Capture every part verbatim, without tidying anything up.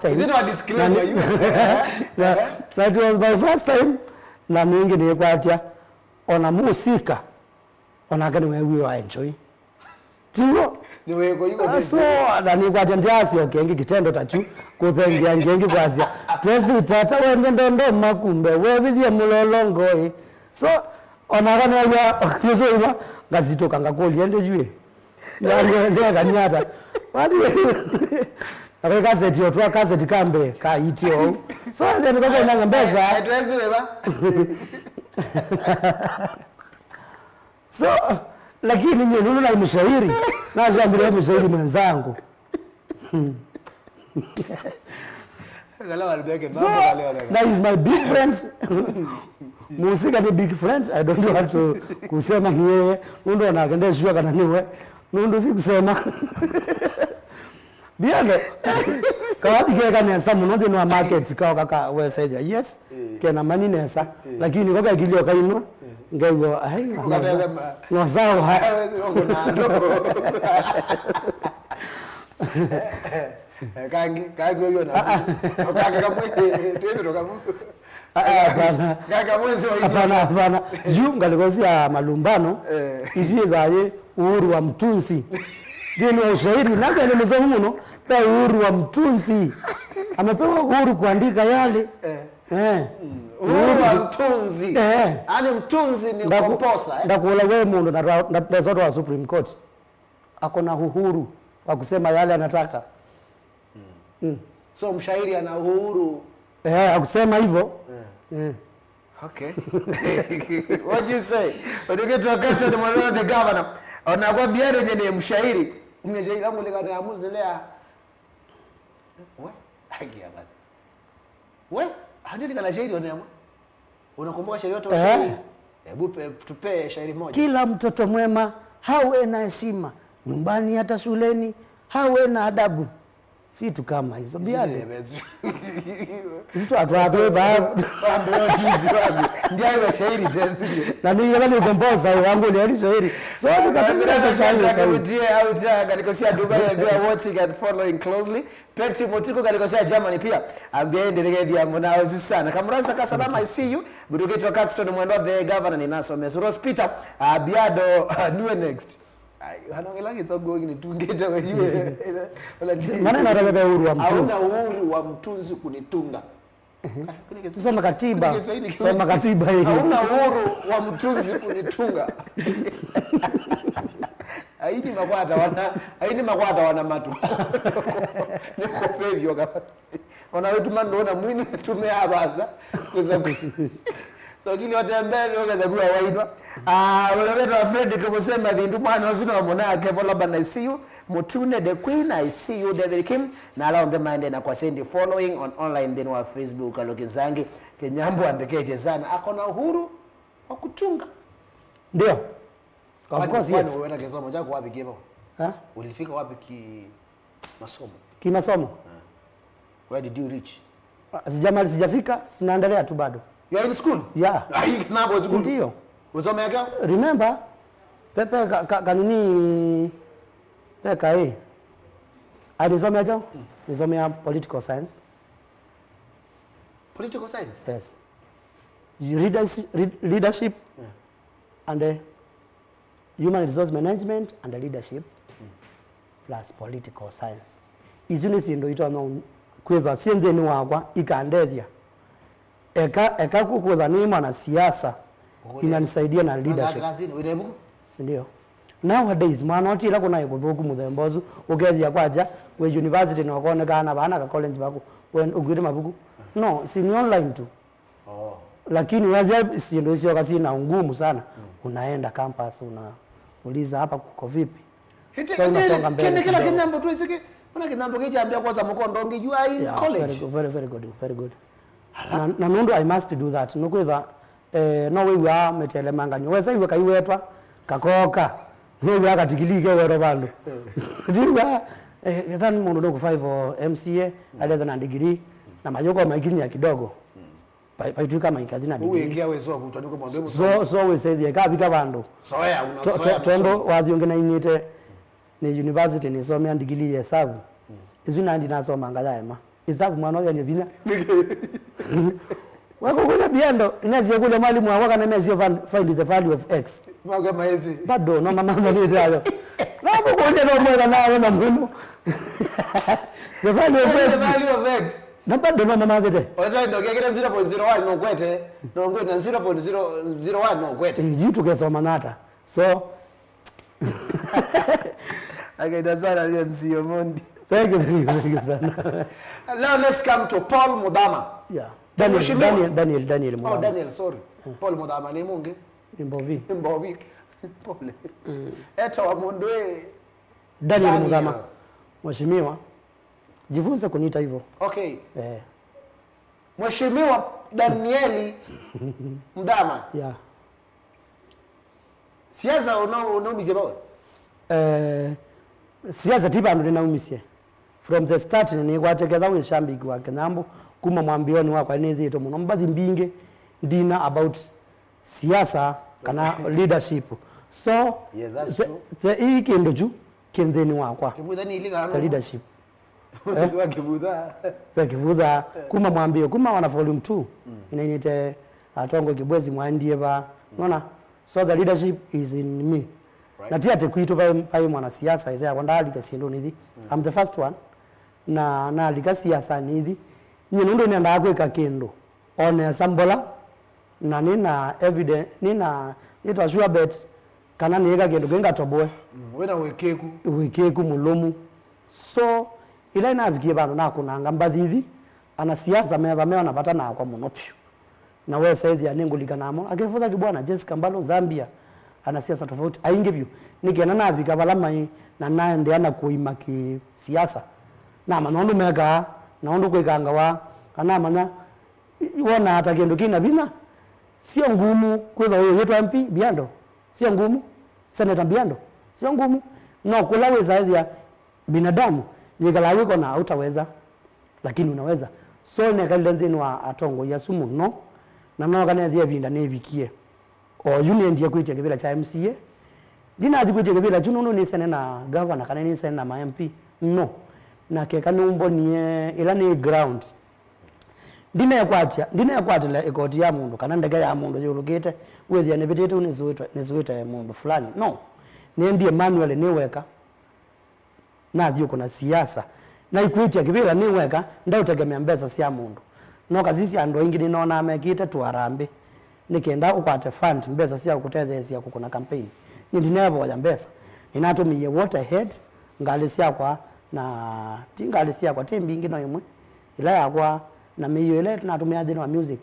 Is it a disclaimer? Na ni- you? na, na it was my first time, na ningĩ nĩkwatya, ona mũsika, onake nĩweewie wa enjoy. Tiw'o? Nĩ wĩko iko Ah, so, na nĩkwatya ndyaasyoke ĩngĩ kitendo ta kyu, kũthengia ngĩ ĩngĩ kwasya, "Twesi tata wende ndondo makumbe, wevithie mũlolongo ĩ." So, onaka nĩw'a, nĩsũiwa, ngasitũka ngakũlya, "Ende yu ĩ?" Nĩekania ata? Wathi na kwĩ kaseti otwa kaseti ka mbee ka itio ũu. So, then nĩko kainanga mbesa. Eh, eh, twesi wĩva? So, lakini nyie nũndũ naĩ mshairi, nashambire mshairi mwenzangu. Kala walibeke So, mambo kale wale. That is my big friend. Mũsika nĩ big friend, I don't want to kusema ni yeye. Nũndũ onake ndesua kana nĩwe. Nũndũ si kusema. Biando. Kawathi keka nesa mũno thĩnĩ wa market kao kaka weseja. Yes. Eh. Kena mani nesa. Eh. Lakini koka kilio kainwa. Eh. Ngaiwa, ai, Ũkatethema. No sawa. Hawezi wako na ndo. Eh, kangi, kangi uyo na. Kangi kamwe, twende kamwe. Ah, ah, hapana. Kangi kamwe sio. Hapana, hapana. Yu ngalĩko sya malumbano, Eh. ithi zaye uhuru wa mtunzi. Thĩnĩ wa ushairi, nake nĩ mũzeu mũno, ta uhuru wa mtunzi. Amepewa uhuru kuandika yale. Eh. Eh. Uhuru wa mtunzi. Eh. Yaani mtunzi ni Ndaku- composer, eh? Ndakũla we mũndũ na twa- na- ndesotwa wa Supreme Court. Ako na uhuru wa kusema yale anataka. Mm. So mshairi ana uhuru. Eh, akusema hivyo. Eh. Eh. Okay. What do you say? Ũndĩkĩtwe Catherine Mwanene, the governor. Onakwa Biando nye nĩ mshairi. Mshairi wangu likana ya muzi lea. We? Haki ya basi. We? Hadi likana shairi onema. Unakumbuka shairi yote Eh. ushairi? Hebu pe- tupe shairi moja. Kila mtoto mwema hawe na heshima, nyumbani hata shuleni hawe na adabu. Vitu kama hizo. Biando. Zile bezu. Zitwatwatwe ba. Bambe otizi wangu. Ndiye shairi tezi. Na ni yaba ni composer wangu ni ali shairi. So tukatengeneza shairi sasa. Kamutie au ta katika si Dubai, we are watching and following closely. Petty Mutiko kalikosea Germany pia. Ambia ende thegethia muna ozi sana. Kamurasa ka salama, I see you. Butukitwa Caxton Mwendwa, the governor ni naso mesu. Rose Peter, ah, Biando, ah, niwe next. Ai, hanongela kisa gogi ni tungeta wewe. Wala Si- maana nataka uhuru wa mtunzi. Hauna uhuru wa mtunzi kunitunga. Ai, kuna Kiswahili. Soma katiba. Kuna Kiswahili, kuna Soma katiba hii. Hauna uhuru wa mtunzi kunitunga. Aini makwata wana, aini makwata wana matu. Niko pevyo kama. Ona wetu mando ona mwini tume abaza. Kuza ku. So kili watembele wakaza kuwa wainwa. Ah, wala wetu wa Frederick kusema vindu mwana wasina wa mwana ake vola bana, I see you. Mutune the Queen, I see you, David Kim. Na ala onthe maende na kwa sendi following on online then wa Facebook, Aloki Nzangi. Kenyambo andikeje sana. Akona uhuru wa kutunga. Ndio. Of Kwani- course, kwani yes. Uliweka kisomo chako wapi kipo? Ha? Ulifika wapi ki masomo? Kimasomo? Ah. Where did you reach? Ah, sijamali- sijafika, sinaendelea tu bado. You are in school? Yeah. Ai, nabo school. Ndio. Usomea kya? Remember, pepe ka, ka, kanini, peka eh. Alisomea cho? Nisomea political science. Political science? Yes. Leadership, leadership Yeah. and uh, human resource management and leadership plus political science. Isu nĩ syĩndũ itonya un- kwĩthwa syĩ nthĩnĩ wakwa ikandethya. Eka, eka kũkwĩthwa nĩ mwanasiasa inanisaidia na leadership. Nĩwĩna ĩvuku? Sindio? Nowadays, mwana ũtila kũnaĩ kũthũku mũthemba ũsu, ũkethĩa kwakya wĩ university na ũkonekaa na vana ka college vaku, we ũkuĩte mavuku. No, si ni online tu. Oh. Lakini waja syĩndũ isyoka syĩ na ungumu sana, unaenda campus, unauliza hapa kuko vipi? Hete- So, hete- unasonga mbele kende kila kidogo. Kinyambo tu isiki, una kinyambo kichambia kwanza mkondo ngi, you are in Yeah, college. Very good, very, very good, very good. Na, na nũndũ I must do that. Nũkwĩtha, eh, no wĩw'aa mĩtelemanganyo. Wesa iwe kaiwetwa, kakoka. Nũw'aa katikili kewetwa vandũ. Tiwa, eh, ethan mũndũ nũkũ five o M C A, aletha na degree, na mayũko maikinyia kidogo. Vai- vaitw'ĩka maikathi na degree. Ũwĩkĩa wĩsĩ wa kutwa nĩko maũndũ ĩmwe. So, so wĩsethie kavika vandũ. Soya, To- to- unasoya Tondũ masomo. Wathi ũngĩ naing'ĩte nĩ university nĩsomea degree ya hesabu. Isu nandi nasomanga ya ema. Isabu mwana ũyũ nĩ vinya. Wakũkũlya Biando, nesie kũlya mwalimu wakwa kana nesie find, find the value of x. Mauga maezi. Bado no mamanza nĩ tayo. No mũkũlya no mwega nayo na mũno. The value of x. The value of x. Na bado no mamanzĩte. Oja ndo kekera zero point zero one no kwete, no ngwete zero point zero one no kwete. Eh, yu tukesoma nata. So, akaita sana ni M C Omondi. Thank you, thank you, thank you sana. Now let's come to Paul Muthama. Yeah. Daniel, Mheshimiwa. Daniel, Daniel, Daniel Oh, Muthama. Daniel, sorry. Paul Muthama ni mungi. Ni Mbovi. Ni Mbovi. Pole. Eta wa mundu e. Daniel Daniel. Muthama. Mheshimiwa, jifunze kuniita hivyo. Okay. Eh. Mheshimiwa Danieli Muthama. Yeah. Siasa una-, unaumisye vawe? Eh, siasa ti vandu ninaumisye. From the start nĩnĩkwatya ketha wĩ shambiki wa Kĩnyambũ kuma mwambĩonĩ wakwa nĩthĩĩtwe mũno mbathi mbingĩ ndina about siasa kana leadership. So, yes, that's the, true. The, ii kĩndũ kyu kĩ nthĩnĩ wakwa. Kĩmwĩtha nĩ ilika the leadership. Mwezi wa Kĩvutha. Ve Kĩvutha. Kuma mwambĩo, kuma wana volume two, inainĩte atongoi Kĩbwezi mwaendie va. Nona? So the leadership is in me. Right. Na ti atĩ kwitũ vai, vai mwanasiasa, ithe yakwa ndaalika syĩndũnĩ ithi. I'm the first one. Na nalika siasanĩ ithi. Nyie nũndũ nĩendaa kwĩka kĩndũ. O nesa mbola, na nĩ na evidence, nĩ na, nĩtwa sure bet, kana nĩĩka kĩndũ kĩngatoboe. Mm, wĩna wĩkĩku. Wĩkĩku mũlũmu. So, ĩla inavikie vandũ nakũnanga mbathithi, anasiasa metha meona vata nakwa mũno vyũ. Na wesa ĩthĩa nĩngũlikana namo. Akĩvũtha kĩbwana Jessica Mbalo, Zambia, anasiasa tofauti, aingĩ vyũ. Nĩ kenda navika vala maĩ, na naendeea na kũima kĩ siasa. Namanya ũndũ mekaa, na ũndũ kwĩkangawa, anamanya Wonaa ta kĩndũ kĩna vinya. Sio ngumu kwĩthwa ũyĩtwa M P Biando. Sio ngumu. Senator Biando. Sio ngumu. No kũla wĩsaĩthya binadamu yĩkalaa wĩkona hautaweza, lakini unaweza. So nekalile nthĩnĩ wa atongoi asu mũno, na nooka nethĩa ĩvinda nĩvikie. O yu nĩendie kwĩtya kĩvĩla kya M C A. Ndinathi kwĩtya kĩvĩla kyu nũndũ nĩsene na gavana kana nĩsene na ma M P. No. Na keka nũmbonie ĩla nĩ ground. Ndinekwatya, ndinekwatĩla ĩkoti ya mũndũ kana ndeke ya mũndũ yũlũkĩte wĩthĩa nĩvĩtĩte nĩsũĩte, nĩsũĩte mũndũ fulani. No. Nĩendie manually nĩ weka. Nathi ũkũna siasa. Naikwĩtya kĩvĩla nĩ weka, ndaũtegemea mbesa sya mũndũ. No kasisya andũ aingĩ nĩnonaa mekĩte tũarambĩ nĩ kenda ũkwate fund, mbesa sya kũtetheesya kũkũna campaign. Nyie ndineevoya mbesa. Nĩnatũmĩie waterhead, ngalĩ syakwa, na ti ngalĩ syakwa, ti mbingĩ, no ĩmwe, ĩla yakwa, na mĩio ĩla natũmĩaa nthĩnĩ wa music,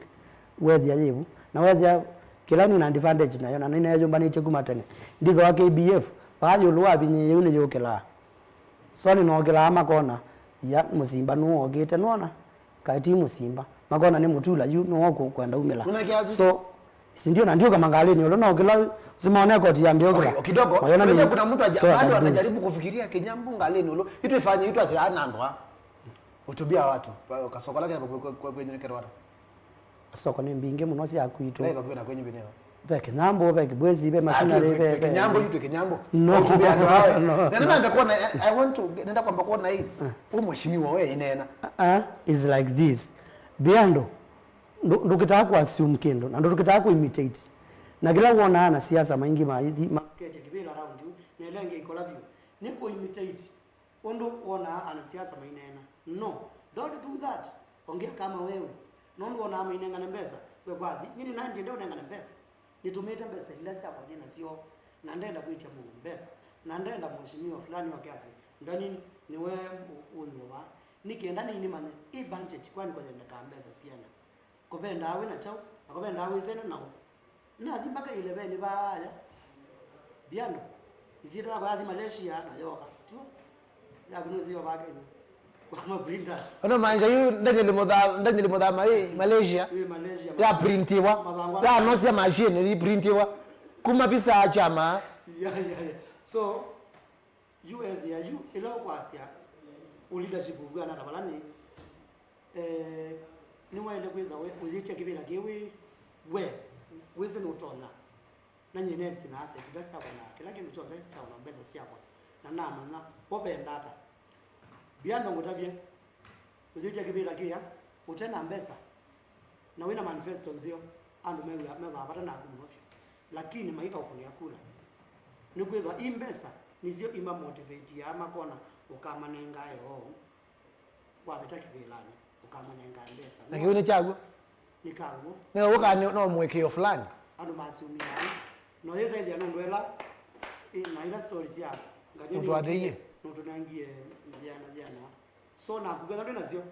wethĩa yĩvu. Na wethĩa kĩla nĩ na advantage nayo, na nĩneeyũmbanĩtye kuma tene. Ndithoa K B F, vaa yũlũ wa vinyĩ yĩu nĩyũkĩlaa. So nĩnookĩlaa makona, ya, mũsimba nũwokĩte, nũona? Kaĩ ti mũsimba. Makona nĩ mũtula yu, nũũ kũ-, kwenda umĩla. Ũnakia asu? So, si ndio na ndio kama ngalĩnĩ ũlũ, no kĩla, simone koti ya mbio kĩla. Okay, kidogo. Unajua kuna mtu aja-, so bado anajaribu kufikiria Kinyambu ngalĩnĩ ũlũ. Itwĩfanye itũ ati ana andũ a ũtubia watu. Kasokola kĩna kwenyũnĩkerwa. Soko nĩ mbingĩ mũno sya kwitũ. Ve vakuvĩ na kwenyu vineva. Ve Kĩnyambũ, ve Kĩbwezi, ve Masinarĩ, ve, ve, ve Kĩnyambũ, yu twĩ Kĩnyambũ. No. Ũtũmbe andũ awe. No. Na nĩmambe kuona, I, I want to, nenda kwamba kuona hii. Ũ mheshimiwa we inena. Uh, uh, it's like this. Biando, ndũ-, ndũkĩtaa ku assume kĩndũ, na ndũkĩtaa ku imitate. Na kĩla wonaa na siasa maingĩ ma, ma, ketya kĩvĩla round yu, na ĩla ĩngĩ ikola vyũ. Nĩ ku imitate. Ũndũ wonaa anasiasa maineena. No, don't do that. Ongea kama wewe. Nũndũ wonaa mainengane mbesa, we kwathi, nyie nĩnaendie ndeũnengane mbesa. Nĩtũmĩĩte mbesa ila syakwa nĩ nasyo, na ndenda kwĩtya mũndũ mbesa, na ndenda mheshimiwa fulani oke asye, Ndani nĩwe ũ-, ũnyuva. Nĩ kenda nĩnĩmanye ĩ budget kwani kũthendekaa mbesa syana. Kũvendaa wĩ na kyaũ, na kũvendaa wĩsene naũ. Nathi mpaka ileveni vaaya. Biando. Isyĩtwa yakwa yathi Malaysia na yoka. Tio? Yaku nũsĩ yovaa Kenya. Kwa ma printers. Ona manja yu Daniel Mutha-, Daniel Muthama ĩ Malaysia. Ĩ Malaysia. Ya printiwa. Mathangwa. Ya nosia machine ĩ printiwa. Kuma visa chama. Ya, ya, ya. So, yu ethĩa yu, ĩla ũkwasya ũ leadership ũvw'ana ta vala nĩ. Eh, nĩwaĩle kwĩthwa we ũyĩtya kĩvĩla kĩĩ wĩ we, wĩsĩ nũtonya. Na nyie neetisye na asset ila syakwa na kĩla kĩndũ kyonthe kyakwa na mbesa syakwa, na namanya vo venda ata. Biando ngũtavye, Ũyũkya kĩvĩla kĩya, ũte na mbesa, na wĩna manifesto nzeo, andũ mew'a methĩawa vata naku mũno vyũ. Lakini maikaũkũnĩa kula. Nĩkwĩthwa i mbesa nĩsyo imamotivatiaa makona ũkamanengae oou. Wavĩta kĩvĩlanĩ, ũkamanengae mbesa. Na kĩu nĩ kyaw'o? Nĩ kaw'o. Nĩ ũka nĩ, no mũĩkĩĩo fulani. Andũ masumia. No yĩsa ĩthĩa nũndũ ĩla, ĩ, na ila stories ya ngany'a nũtwathĩie, nũtũnengie yĩana yĩana. So naku ketha ndwĩ nasyo,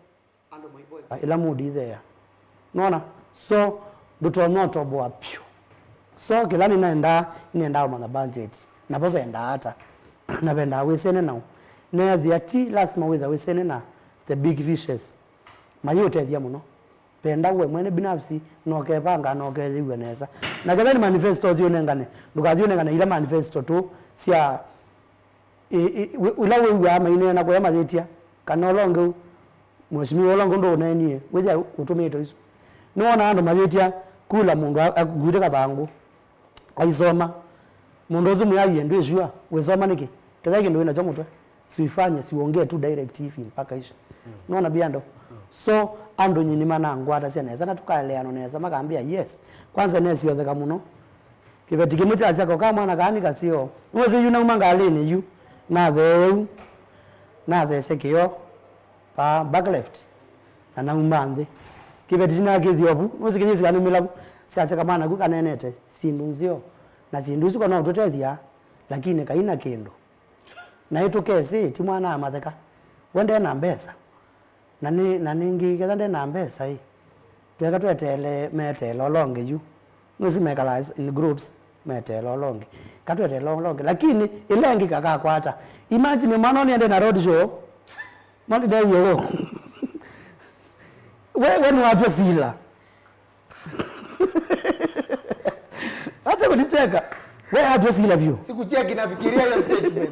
andũ maivoe. Ĩla mood ĩtheea. Nona? So, ndũtonya ũtoboa pyũ. So, kĩla nĩnaendaa, nĩnendaa ũmanya budget. Navo vendaa ata? Na vendaa wĩsene nao. Neethĩa ti lasima wĩtha wĩsene na the big fishes. Mayĩũtethya mũno. Venda we mwene binafsi, na ũkevanga, na ũkeyĩw'a nesa. Na ketha nĩ manifesto ũthiĩ ũnengane, ndũkathiĩ ũnengane ila manifesto tu sya, ĩ, ĩ, wĩ-, ila wĩw'aa maineena kũya mayĩtya, kana ũla ũngĩ ũu, mheshimiwa ũla ũngĩ ndũũneenie, wĩthĩa ũtũmĩĩtwe isu. Nĩwona andũ mayĩtya kula mũndũ a-, akuĩte kathangũ. Aisoma. Mũndũ ũsu mwĩaie, ndwĩ sure, wĩsoma nĩkĩ? Ketha kĩndũ wĩnakyo mũtwe, siuifanye, siongee tu direct hivi mpaka isha. Unaona biando? So, andũ nyinyi manangwatasya nesa, na tũkaeleanwa nesa, makambia, yes. Kwanza nesiotheka mũno. Kĩveti kĩmwe kyasya, koka mwana kaa nĩ kaseo. Nĩwĩsĩ yu nauma ngalĩnĩ yu. Nathee yu. Natheesya kĩoo. Pa back left. Na nauma nthĩ. Kĩveti tinakĩthĩa vu, nũsĩ kĩyĩsĩ kanumĩla vu, syasya kamwana ku kaneenete syĩndũ nzeo, na syĩndũ isu ko no tũtethya, lakini kaina kĩndũ. Na ĩtũkesĩ, ti mwana amatheka. We nde na mbesa. Na nĩ, na nĩngĩ, ketha nde na mbesa ĩ, tweka tweteele meteele ũla ũngĩ yu. Nũsĩ mekalaa in groups, meteela ũla ũngĩ. Katweteela ũla ũngĩ. Lakini, ĩla ĩngĩ kakakwata. Imagine mwana ũnĩende na road show, mwana ndewie wo. We, we nĩwatw'a sila. Acha kunicheka. We atw'a sila vyũ. Sikucheki, nafikiria hiyo statement.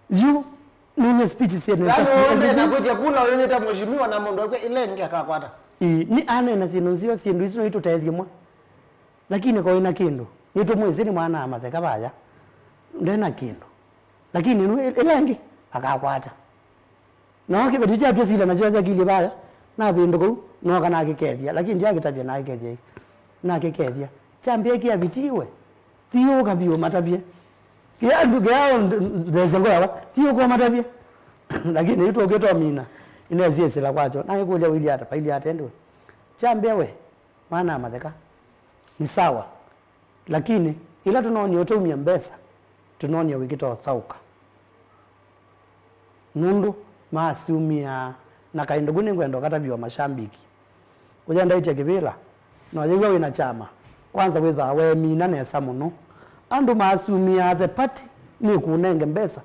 Yu, nini speech sene. Yaani, wewe ndio unakuja kula, wewe ta mheshimiwa na mũndũ wake, ĩla ĩngĩ akakwata. Ĩ, nĩ aneena syĩndũ nzeo, syĩndũ isu no itũtethye mwa. Lakini ko ĩna kĩndũ. Nĩtũmwĩsĩ nĩ mwana amatheka vaya. Ndena kĩndũ. Lakini nũ ĩla ĩngĩ akakwata. No kĩveti kyatw'e sila nasyo njakilye vaya, navĩndũka ũu, nooka nakĩkethya, lakini ndyakĩtavya nakĩkethya ĩ. Nakĩkethya. Kyambĩa kĩavitiwe. Thiũũka vyũ matavye. Kĩa andũ, kĩa nthesya ngoyawa, thiũũka matavye. Lakini yu tũkĩtomina, inesie sila kwakyo. Nakĩkũlya, "Wĩlye ata, vailyĩ ata ĩndĩ we?" Kyambĩa we, mwana amatheka. Ni sawa. Lakini, ĩla tũnoonie ũtaumya mbesa, tũnoonie wĩkĩta ũthaũka. Nũndũ maasumĩaa, na kaĩ ndũku nĩngwenda ũkatavya mashambiki. Ũya ndaĩtye kĩvĩla, na ũyĩw'a wĩ na kyama, kwanza wĩthaa weemina nesa mũno. Andũ maasumĩaa the party nĩkũnenge mbesa,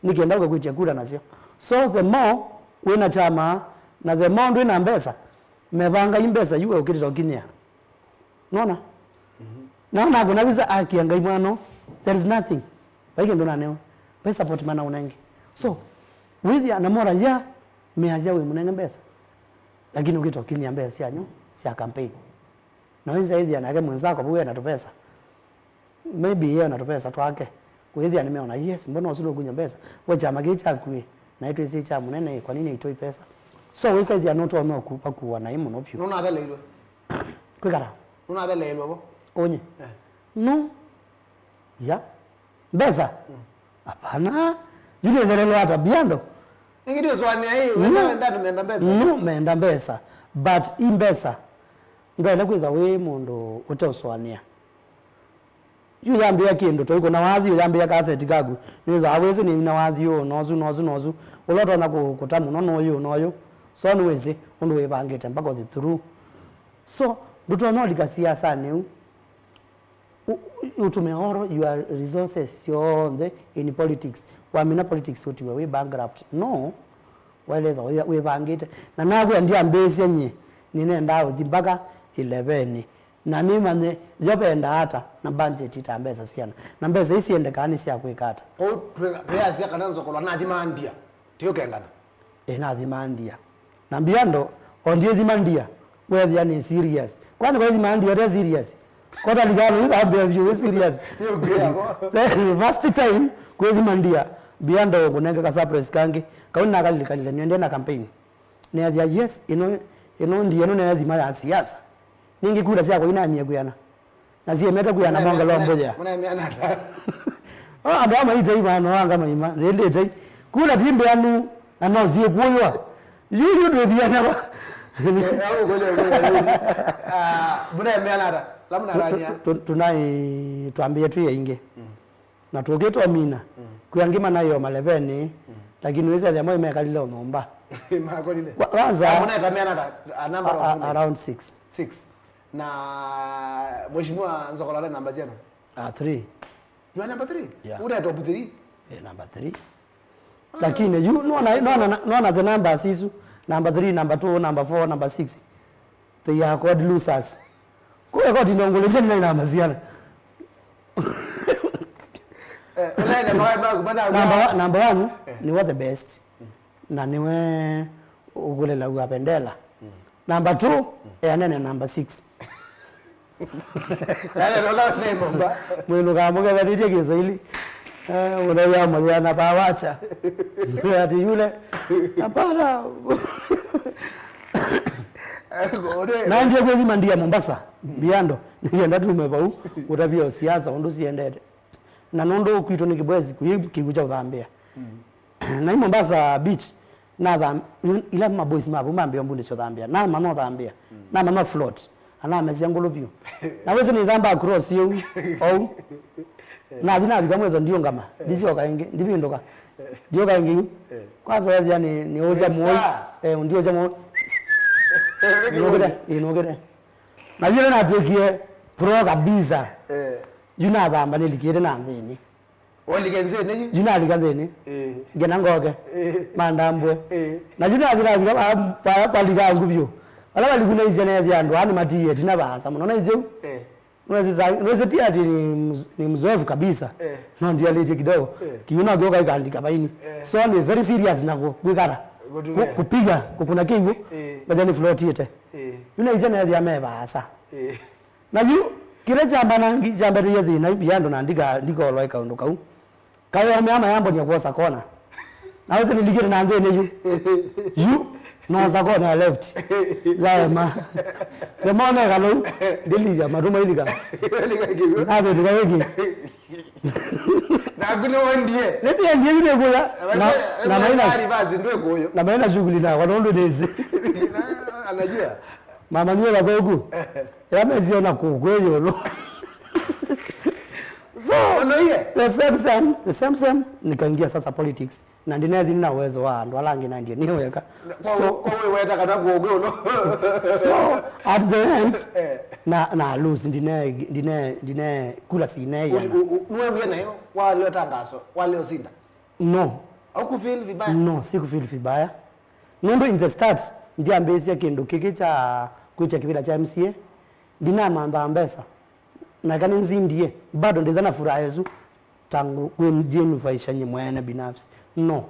nĩ kenda ũkakwĩtya kura nasyo. So the more wĩ na kyama, na the more ndwĩ na mbesa, mevanga i mbesa yu we ũkĩtĩte ũkinyĩa. Nona? Mhm. Na nakũna visa akia Ngai mwano, there is nothing. Vai kĩndũ nanewa. Vai support mana ũnenge. So, wĩthĩa na mora ya, measya wĩ mũnenge mbesa. Lakini ũkĩta ũkinyĩa mbesa syanyu, sya campaign. Na wĩsa ĩthĩa nake mwenzako vau ena tũpesa. Maybe yĩ ona tũpesa twake. Kwĩthĩa nĩmeona, yes, mbona ũsu nũkunya mbesa? We kyama kĩĩ kyaku ĩ? Na ĩtwĩsĩ kya mũnene ĩ, kwa nini aitoi pesa? So, wĩsa ĩthĩa nũtonya ũku-, pakuwa naĩ mũno vyũ. Nũnatheleilwe? Kwĩkala? Nũnatheleilwe vo? Ũnye? Eh. No. Ya. Mbesa? Mm. Hapana. Yu nĩthelelwa ata biando? Nĩngĩ ndiũsũanĩa ĩ, no, wenda, wenda tũmenda mbesa. No, menda mbesa. But i mbesa. Ndwaĩle kwĩtha wĩ mũndũ ũteũsũanĩa. Yu yambĩa kĩndũ, toiko na wathi, yambĩa kaseti kaku. Nĩwĩthaa wĩsĩ nĩ na wathi ũũ, nosu, nosu, nosu. Ũla ũtonya kũ-, kũta mũno nũyũ, nũyũ. So nĩwĩsĩ ũndũ wĩvangĩte mpaka ũthi through. So, ndũtonya ũlika siasanĩ ũ. Ũ-, ũ-, ũtũmĩa all your resources syonthe in politics. Wamina politics ũtiwe wĩ bankrupt. No, waĩle ĩtha wĩ-, wĩvangĩte. Na nakwĩa ndyambĩĩsya nyie, nĩnendaa ũthi mpaka ĩlevenĩ. Na nĩmanye yo vendaa ata, na budget ita mbesa siana. Na mbesa ii siendekaa nĩ sya kwĩka ata? Kwoou twĩ-, twĩasya kana Nzokolwa nathi mandia, ti ũkengana? Ĩ, nathima ndia. Na mbia ndo, o ndiĩthima ndia, wethĩa nĩ serious. Kwani kwaĩthima ndia ũte serious? Kota ligano, ĩthambĩa vyũ wĩ serious. Nĩ ũkwĩa vo. The first time, kwĩthima ndia, mbia ndo ngũnenge ka surprise kangĩ. Kau nĩnakalilikanile, nĩendie na campaign. Neethĩa, yes, ĩno, ĩno ndiĩ, ĩno nĩ thima ya siasa. Ningĩ kura syakwa inamie kwĩana. Na siemete kwĩana mongelwa mbũthĩa. Mũnaemeana ata? Oh, andũ aa maitei mano anga maima, thĩ ndĩtei. Kura ti mbĩanu, na no syĩkũywa. Yu, yu ndwĩthianawa. Eh, eh, ũkũlya, ũkũlya, ũkũlya. Ah, mũnaemeana ata? La mũnarany'a? Tu-, tu-, tunaĩ twambĩe twĩ aingĩ. Mm. Na tũkĩtwa mina, mm, kwĩ angĩ manaĩ o malevenĩ, mm, lakini wĩsethĩa mo mekalile o nyũmba. Makonile. Kwa-, kwanza, ah, mũnaetameana ata? A number a-, of a-, women? Around six. Six. Na Mheshimiwa Nzokola namba syana? Ah, three. You are number three? Yeah. Una top three? Eh, number three. Ah. Lakini yu, nona, nona, nona the numbers isu. Number three, number two, number four, number six. They are called losers. Kwa koti ndongole jeni na namba syana. Eh, unaenda mawe maku, bana. Number, number one, eh, nĩwe the best. Na nĩwe ũkũlelaw'a vendela. Mm. Number two, mm, eanene number six. Yale ndola name mba. Mwĩnũkaa mũkethanĩtye Kĩswahili. Eh, ũnawĩa mũthea na pawacha. Ati yule, hapana. Naendie kwĩthima ndia Mombasa, Biando, nĩkenda tume vau, ũtavia o siasa, ũndũ siendete. Na nũndũ kwitũ nĩ Kibwezi, kũyĩ kĩw'ũ kya ũthambĩa. Mm. Na i Mombasa Beach, natham-, ila maboys ma vau mambĩa mbundĩ sya ũthambĩa. Namanya ũthambĩa. Mm. Namanya float. Anamesya ngũlũ vyũ. Na wĩsĩ nĩthamba across yĩu. Ou. Nathi navika mweso ndiũngama. Eh. Ndisyoka ĩngĩ, ndivĩndũka. Eh. Ndioka ĩngĩ yu. Eh. Kwanza wethĩa nĩ, nĩũsya mũi. Eh, ndiũsya mũi. Nũkĩte, ĩ, nũkĩte. Na yĩla natwĩkie pro kabisa. Eh. Yu nathamba nĩlikĩte na nthĩnĩ. Walika nthĩnĩ yu? Yu nalika nthĩnĩ. Eh. Ngena ngoke. Eh. Mandambwe. Eh. Na yu nathi navika va-, va-, valika angu vyũ. Vala valiku naisye neethĩa andũ aa nĩmatiie ĩtina vaasa mũno. Naisye u? Eh. Nwĩsĩ sa-, nwĩsĩ ti ati ni mz-, ni mzoefu kabisa. Eh. No ndialĩtye kidogo. Eh. Kiw'ũ nakyo kaikandika vaini. Eh. So ni very serious na ku-, kwĩkata. Kũtumĩa. Ku-, kupiga, kũkuna kĩw'ũ. Eh. Ngathĩa nĩ floatĩte. Eh. Yu naisye neethĩa me vaasa. Eh. Na yu, kĩla kyambanangi-, kyambeteie thĩna, yu andũ na ndika-, ndikolwa ĩ kaũndũ kau. Kaĩ o meama yambonia kwosa kona. Na wĩsĩ nĩlikĩte na nthĩnĩ yu. Yu, noosa kona ya left. Yaema. The more nekalou, ndĩlilya matũ mailika. Navĩtũka ĩngĩ. Naku nĩwendie. Nĩndĩendie yu nĩkũya. Na, na maina, na maina shughuli nakwa nũndũ nĩsĩ. Anajua. Mamanyie vathũku. Ĩla mesie ona kũkwĩ ĩũlũ. So, the same same, the same same, nikaingia sasa politics. Na ndinethi na uwezo wa andũ ala angĩ naendie nĩ weka. So, kwa wĩweta kana kũkwĩ ũlũ. So, at the end, eh, na, na lose, ndine, ndine, ndine kula sineana. Nĩwewie nayo, waleo tangaso, waleo sinda? No. Au kufeel vibaya? No, sikufeel vibaya. Nũndũ in the start, ndiambĩĩsya kĩndũ kĩkĩ kya kwĩtya kĩvĩla kya M C A, ndinamanthaa mbesa. Na eka nĩnzindie, bado ndĩtha na furaha ĩsu, tangu kwĩjinufaisha nyie mwene binafsi. No.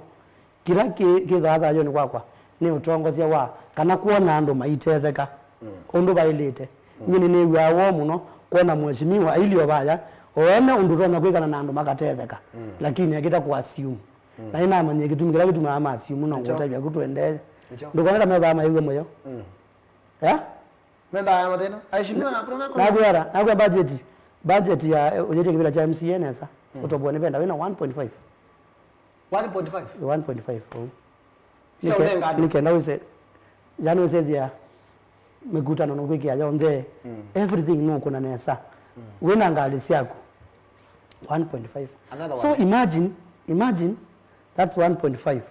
Kĩla kĩ-, kĩthaa thayũnĩ kwakwa, nĩ ũtongosya wa kana kwona andũ maitetheka, mm, ũndũ vaĩlĩte. Nyie nĩnĩw'aa woo mũno kwona mheshimiwa ailye o vaya, o ene ũndũ ũtonya kwĩkana na andũ makatetheka, mm, lakini akĩta kũ assume. Mm. Na nĩnamanyie kĩtumi kĩla kĩtumaa ma assume no kũtavya ku tũendee. Nĩkyo. Ndũkone ta methaa maiw'e mũyo. Mm. Eh? Methaa ya mathĩna. Aheshimiwa na kuna nakwĩra, nakwĩa budget, budget ya, eh, ũyĩtye kĩvĩla kya M C A nesa, mm, ũtoboe nĩ venda wĩna one point five. One point five? One point five, oh. Sya ũnenga andũ. Nĩkenda wĩse, yani wĩsethĩa mĩkutano nũkwĩkĩa yonthe, mm, everything nũkũna nesa. Mm. Wĩna ngalĩ syaku. One point five. Another one. So imagine, imagine that's one point five.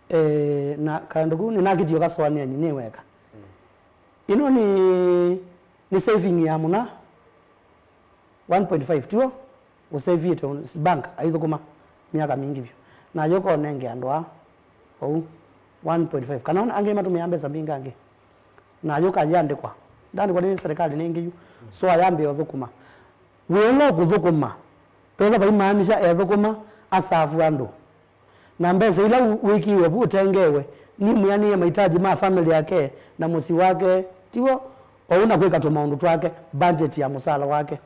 Eh, na kaũndũ kau nĩnakĩtie ũkasũanĩa nyie nĩ weka. Mm. Ĩno nĩ, nĩ saving ya mũna one point five, tuo? Ũseviĩte bank aithũkũma myaka mingĩ vyũ. Nayo konenge andũ aa ou one point five. Kana ona angĩ matũmĩaa mbesa mbingĩ angĩ. Nayo kayĩandĩkwa. Ndaandĩkwa nĩ serikali nĩ ĩngĩ yu. So ayambĩĩa ũthũkũma. Wĩla ũkũthũkũma. Twetha vaimaanisha ethũkũma asavu andũ. Na mbesa ila wĩ-, wĩkĩiwe vu ũtengewe, nimwĩanĩe mahitaji ma family yake na mũsyĩ wake, tiw'o? Ou na kwĩka tũmaũndũ twake, budget ya mũsala wake.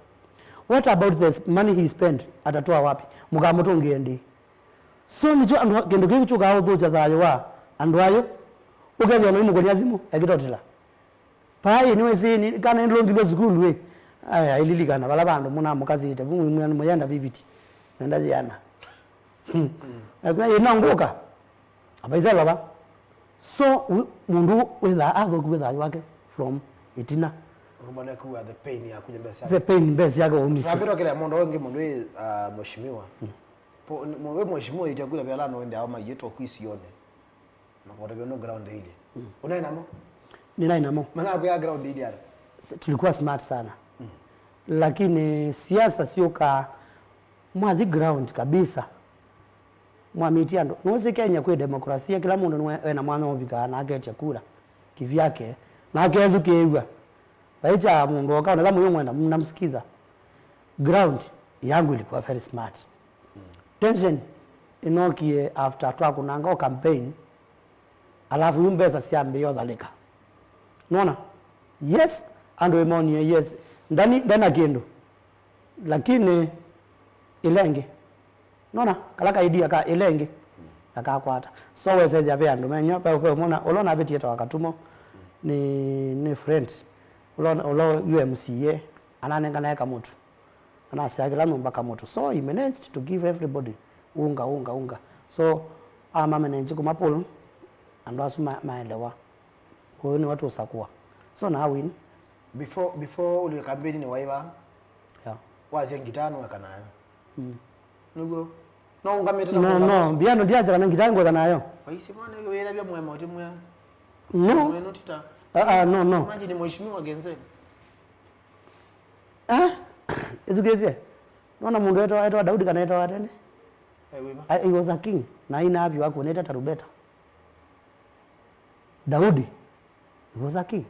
What about the s-, money he spent? Atatoa wapi? Mũkamũtũngĩe ndĩ? So nĩkyo andũ, kĩndũ kĩu kyũkaa ũthũkya thayũ wa andũ ayũ. Ũkethĩa ona imũkũnia simũ, ekĩtotela. Paĩ, nĩwĩsĩ, nĩ, kana nĩlũngilwe sukulu, ĩ. Aya, aililikana, vala vandũ mũnamũkasĩte, vu mwe-, mũyenda viviti. Nenda yĩana. Hmm. Akwĩa, "Ĩ, no ngũka." Abaitha lova. So, wi-, mũndũ wĩthaa athũku wĩthaa wake from ĩtina. Ũmone kuwa the pain ya kunya mbesa. The pain, mbesa yake waumisye. Twambĩtwa kĩla mũndũ ũngĩ mũndũ wĩ, ah, mheshimiwa. Hmm. Po, ni-, mwe-, wĩ mheshimiwa ĩtya kula vela no ende ao mayĩtwa kwisione. Makotavya no ground ile. Mm. Unaye namo? Ninaye namo. Mana kwa ground ile ara. S-, tulikuwa smart sana. Mm. Lakini siasa sio ka mwathi ground kabisa. Mwamĩtie andũ. Nũsĩ Kenya kwĩ demokrasia, kĩla mũndũ nĩwe ena mwanya ũvikaa na aketya kura kivyake, na akethukĩĩw'a. Vai kya mũndũ oka, unaweza mwenye mwenda, mnamsikiza. Ground yangu ilikuwa very smart. Tension inokie after twakũnanga o campaign, alafu yu mbesa syambĩĩa ũthalĩka. Nona? Yes, andũ ĩmonie, yes. Ndani, ndena kĩndũ. Lakini ĩla ĩngĩ. Nona, kala ka idea ka ĩla ĩngĩ, akakwata. So wesethĩa ve andũ menyo, ve, ve mwana, ũla ũnavĩtie ta wa Katumo, nĩ, nĩ friend. Ũla, ũla yu M C A, ananenganae kamũtu. Anasya kĩla nyũmba kamũtu. So he managed to give everybody unga, unga, unga. So, ama manage kũma pull, andũ asu ma-, maelewa. Ũyũ nĩwe tũsakũa. So, na win. Before, before ũlike kambĩni nĩ waiva? Yeah. Wasya ngitaa nũeka nayo? Mm. Nĩguo? No ũngamĩte na no, kũngama no, ũsu? Mbiano ndiasya kana ngitaa ngweka nayo. Waisye mwana ũyũ wĩlavya mwema ũti mwĩa. No. Mwenu tita. Ah, ah, no, no. Imagine mheshimiwa Genzel. Ah, ĩthukĩĩsye. Nona mũndũ etawa, etawa Daudi kana etawa tene? Eh, wĩva? Ah, he was a king. Na aina api wakuonete tarumbeta. Daudi, he was a king.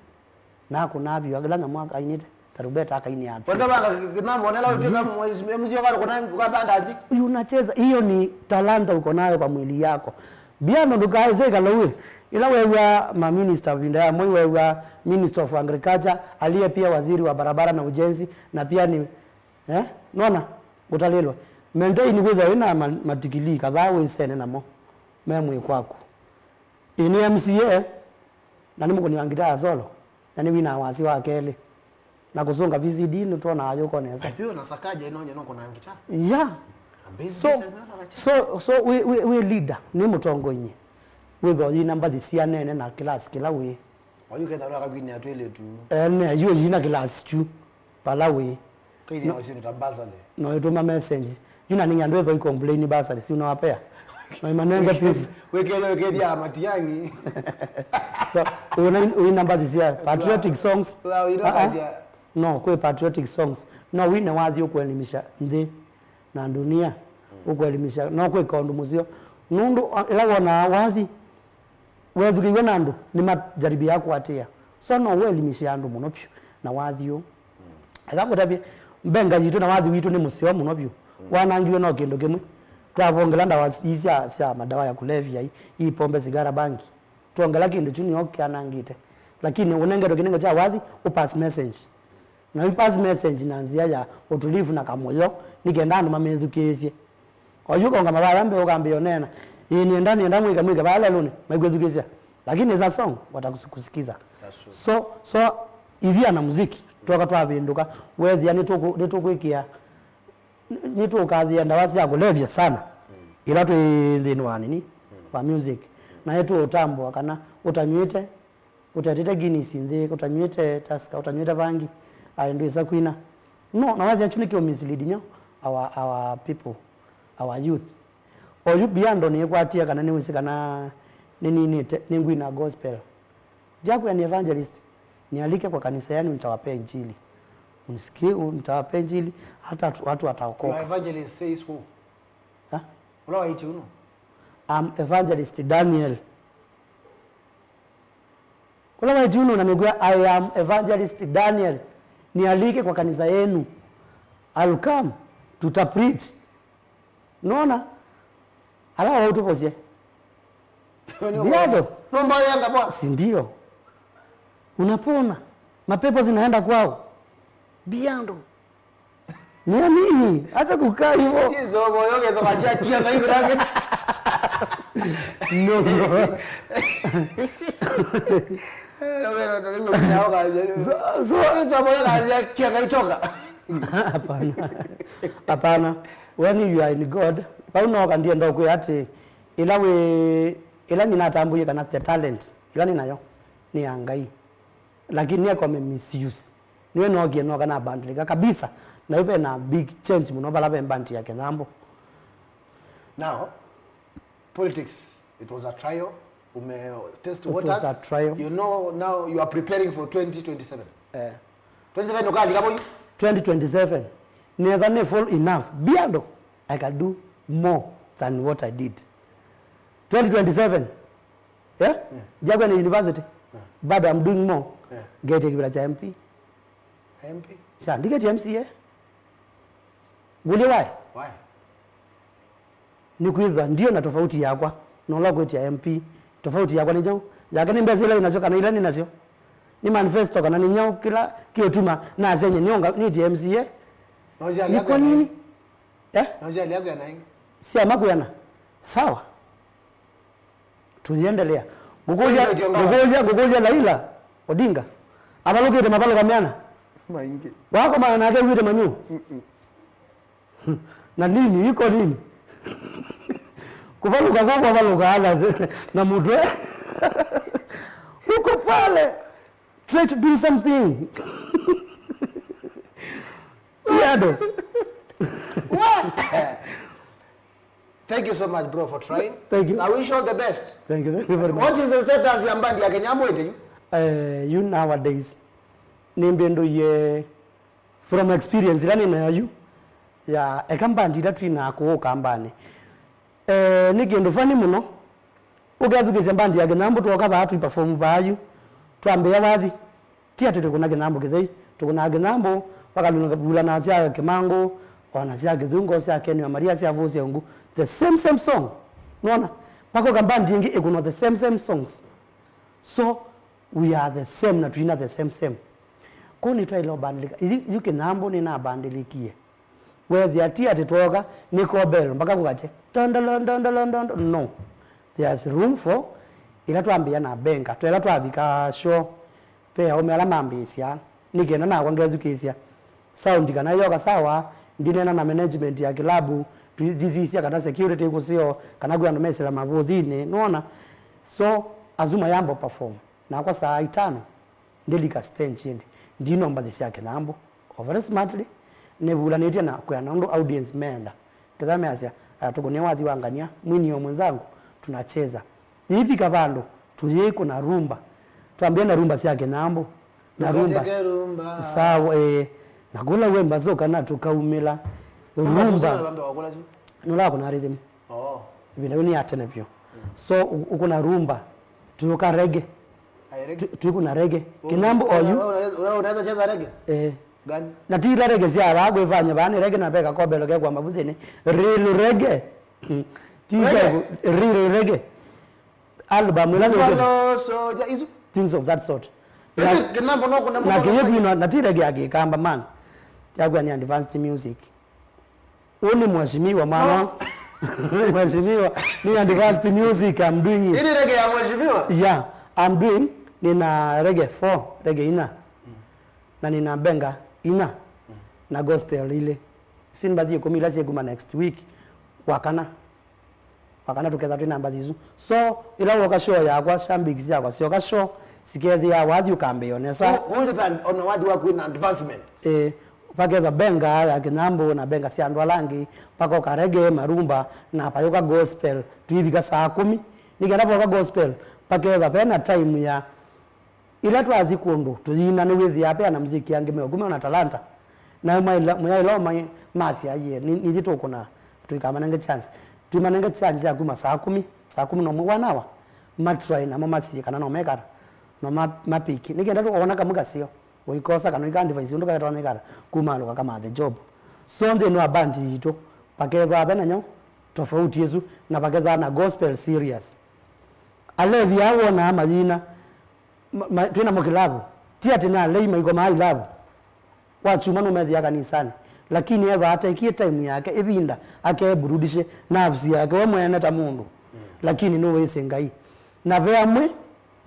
Na akũna api wakila nyamũ aka-, ainĩte tarumbeta akainĩa andũ. Wenda banga kĩnambo nela ũtĩka mzio kana kuna ukabanda azi. Unacheza, hiyo ni talanta uko nayo kwa mwili yako. Mbiano ndũkaĩse ĩkala ũĩ. Ĩla wew'a ma minister vinda ya Moi, wew'a Minister of Agriculture, aliye pia waziri wa barabara na ujenzi, na pia ni, eh, nona, ũtalĩlwe. Maintain wĩthwa wĩna ma-, matikilii kadhaa wĩsene namo. Me mwĩ kwaku. Ĩ nĩ M C A, na nĩ mũkũni wa ngitaa ya solo, na nĩ winaa wasya wa kelĩ. Na kũsũnga V C D nĩtwonaa yũko nesa. Aipio na Sakaja ĩno nye nũkũna ngitaa. Yeah. Amazing. So, guitar, na Sakaja. So, so wĩ, wĩ, wĩ leader, nĩ mũtongoinye. Wĩthwa yĩna mbathi sianene na class kĩla wĩ. Oyu ketha ũla akakwinĩa twĩlĩtu. Ene, yu yĩna class tu. Vala wĩ. Kaini no, wasio ta bursary. No ĩtũma message. Yu na ningi andũ ethwa i complain bursary, si unawapea? No imanenge pesa. Wĩkethia, wĩkethia Matiang'i. So, wĩna, wĩna mbathi cia patriotic songs. Wa, wĩna ah, ah. Mbathi ya no, kwĩ patriotic songs. No wine wathi ũkũelimisha nthĩ na dunia. Mm. Ũkũelimisha, no kwĩka ũndũ mũseo. Nũndũ, ah, ĩla wonaa wathi, wethukĩiw'e na andũ, nĩmajaribia kũatĩĩa. So no ũelimisye andũ mũno vyũ na wathi ũũ. Eka ngũtavye, mbenga yitũ na wathi witũ nĩ mũseo mũno vyũ. Wanangiwe no kĩndũ kĩmwe. Twavongela ndawa ii sya, sya madawa ya kulevya, ii, ii pombe, sigara, bangi. Twongela kĩndũ kyu nĩo kyanangĩte. Lakini ũnengetwe kĩnengo kya wathi, ũpass message. Na we pass message na nzĩa ya utulivu na kamũyo, nĩ kenda andũ mamĩthukĩĩsye. O yu kaũngama vaya mbee ũkambĩĩa ũneena, "Ĩĩ, nĩenda, nĩenda mwĩke, mwĩke vaya lelũnĩ," maikwĩthukĩĩsya. Lakini it's a song, watakusikiza. That's true. So, so, ithia na muziki, twoka twavĩndũka, wethĩa nĩtũkũ-, nĩtũkwĩkĩa, nĩ-, nĩtũkathĩa ndawa sya kũlevya sana, mm, ila twĩ nthĩnĩ wa nini, mm, wa music. Na nĩtũũtambũa kana ũtanyw'ĩte, ũtetĩte Guinness nthĩ, ũtanyw'ĩte Tusker, ũtanyw'ĩte vangi, aĩ ndwĩsa kwina. No, na wathi achu nĩkĩ ũmislead nyo our, our people, our youth. Oyu Biando nĩkwatie kana nĩwĩsĩ kana nĩninĩte, nĩngwina gospel. Ndiakwĩa ni evangelist, nialike kwa kanisa yenu nitawapea injili. Msikie, nitawapea injili, hata tu-, watu wataokoka. Your evangelist says who? Ha? Ula waiti uno? I'm evangelist Daniel. Kũla waiti ũnũna nĩkwĩa, "I am evangelist Daniel, nialike kwa kanisa yenu. I'll come, tuta preach." Nona? Ala waũtũvosye. Biado. Nomba yanga bwa. Si ndio? Unapona. Mapepo zinaenda kwao. Biando. Niamini, acha kukaa hivyo. Yesu, moyo unaweza kuachia kia na hivi rangi. No, no. Hapana. Hapana. When you are in God, vau noka ndienda ũkwĩa atĩ ĩla wĩ, ĩla nyinatambũie kana the talent ĩla nĩ nayo nĩ ya Ngai, lakini nĩekome misuse. Nĩwe nookie noka na bandilika kabisa, na yu vena big change mũno vala ve band ya Kĩnyambũ. Now, politics, it was a trial. Ume test waters. It was a trial. You know, now you are preparing for twenty twenty-seven. Eh. Twenty-seven ukalika boyu? Twenty twenty-seven. Netha nĩ full enough. Bado, I can do more than what I did. Twenty twenty-seven. Yeah? Yeah. Ndiakwenda university. Yeah. Bado I'm doing more. Yeah. Ngetia kĩvĩla kya M P. M P? Sa, ndiketia M C A. Ngũlye why? Why? Nĩkwĩthwa ndiyo na tofauti yakwa na ũla ũkwĩtya M P. Tofauti yakwa nĩ nyaũ? Yake nĩ mbesa ila wĩ nasyo kana ila nĩ nasyo? Nĩ manifesto kana nĩ nyaũ kĩla kĩũtuma nasenye nĩonga nĩtye M C A? Nĩ kwa nini? Eh? Syama kwĩana? Sawa. Tũyĩendelea. Ngũkũlya, ngũkũlya, ngũkũlya Laila Odinga avalũkĩte mavalũka meana? Maingĩ. Wakomana nake wĩte manyũ? Na nini iko nini? Kuvaluka kwa kuvaluka ala na mutwe. Uko pale. Try to do something. Yado. Thank you so much, bro, for trying. Thank you. I wish you all the best. Thank you. Thank you very much. What is the status ya mbandi ya Kĩnyambũ ĩndĩ? Eh, you nowadays. Nĩmbĩndũie from experience ĩla nĩ nayo yu ya eka mbandi ila twina kũũ kambanĩ. Eh, nĩ kĩndũ funny mũno. Ũkethukĩsya mbandi ya Kĩnyambũ twoka vaa tũi perform vaa yu. Twambĩĩa wathi. Ti atĩ tũkũna Kĩnyambũ kĩthei. Tũkũnaa Kĩnyambũ, vakaluna vula na sya Kĩmangũ, o na sya Kĩthungo, sya Ken wa Maria, sya Vũsya Ungu. The same, same song. Nona? Pakoka mbandi ĩngĩ ĩkũnwa the same, same songs. So, we are the same na twina the same same. Kũu nĩtwaĩle ũbandĩlĩka. Yu Kĩnyambũ nĩnabandĩlĩkie. Weethĩa ti atĩ twooka nĩ kobelo mpaka kũkakye tondolo ndondolo ndondo. No. There's room for ĩla twambĩĩa na benga. Twela twavika show, ve aũme ala mambĩĩsya nĩ kenda nakwa ngethukĩĩsya. Sound kana yoka sawa, ndineena na management ya kĩlabu, tũisisya kana security ĩkũseo, kana kwĩ andũ mesĩla mavũthinĩ, nũona? So, asu mayamba perform. Nakwa saa itano, ndilika stage ĩndĩ, ndinomba nthĩ sya Kĩnyambũ. O very smartly, nĩvulanĩtye na kwĩana ũndũ audience meenda. Ketha measya, "Aya, tũkũnie wathi wa ngania, mwini o mwenzangu, tunacheza." Yĩivika vandũ, tũyĩkũna rumba. Twambĩe na rumba sya Kĩnyambũ. Na rumba. Sawa, eh, na kũla wemba soka na tũkaumĩla. Rumba. Nũla akũna rhythm. Oh. Ĩvinda yĩu nĩ ya tene vyũ. So, ũ-, ũkũna rumba, tũyũka rege. Ai, rege. Tu-, tũikũna rege. Kĩnyambũ oyu. Unaweza cheza rege? Eh. Gani? Na ti ila rege sya vaa kwĩvanya vaa nĩ rege na veka kobelo kekwamba vuthĩnĩ. Real rege. Ti sya real rege. Album ĩla nĩũkĩte. Things of that sort. Na kĩyĩkwinwa na ti rege ya kĩkamba man. Yakwĩa nĩ advanced music. Ũũ nĩ mheshimiwa mwana. Mheshimiwa, nĩ advanced music, I'm doing it. Hii ni reggae ya mheshimiwa? Yeah, I'm doing, nina reggae four, reggae ina. Na nina benga ina. Na gospel ile. Sinĩ mbathi ĩkũmi ila syĩkuma next week. Wakana. Wakana tũketha twĩ na mbathi isu. So, ila woka show yakwa, shabiki syakwa syoka show, sikethĩa wathi ũkambĩĩa nesa. Kũ-, kũ depend on wathi waku wĩna advancement. Eh, vaketha benga ya Kĩnyambũ na benga sya andũ ala angĩ, vakoka reggae, marumba, na payũka gospel, tũivika saa kũmi. Nĩ kenda voka gospel, paketha vena time ya Ĩla twathi kũndũ tũyina, nĩwĩthĩaa ve anamuziki angĩ meũku me na talanta, na mwaĩla, mwaĩla ũmwe masya, "Yie, nĩ, nithyĩ tũkũna, tũikamanenge chance." Tũimanenge chance ya kuma saa kũmi, saa kũmi na ũmwe, one hour, matry namo masie kana no mekata, no ma, mapiki. Nĩ kenda tũkona kamwe kaseo, ũikosa kana ũika advice ũndũ kaetwa nĩ kata, kuma alũka kama the job. So nthĩnĩ wa band yitũ, pakethwa ve na nyaũ tofauti ĩsu, na pakethwa na gospel serious. Alevi aa wonaa mayina, ma, ma, twĩ namo kĩlavu. Ti atĩ nĩ alei maikomaa ilavu. Wakyumwa nũmethĩa kanisanĩ. Lakini ethwa atekie time yake, ĩvinda, akeburudishe nafsi yake we mwene ta mũndũ. Lakini nũwĩsĩ Ngai. Na ve amwe,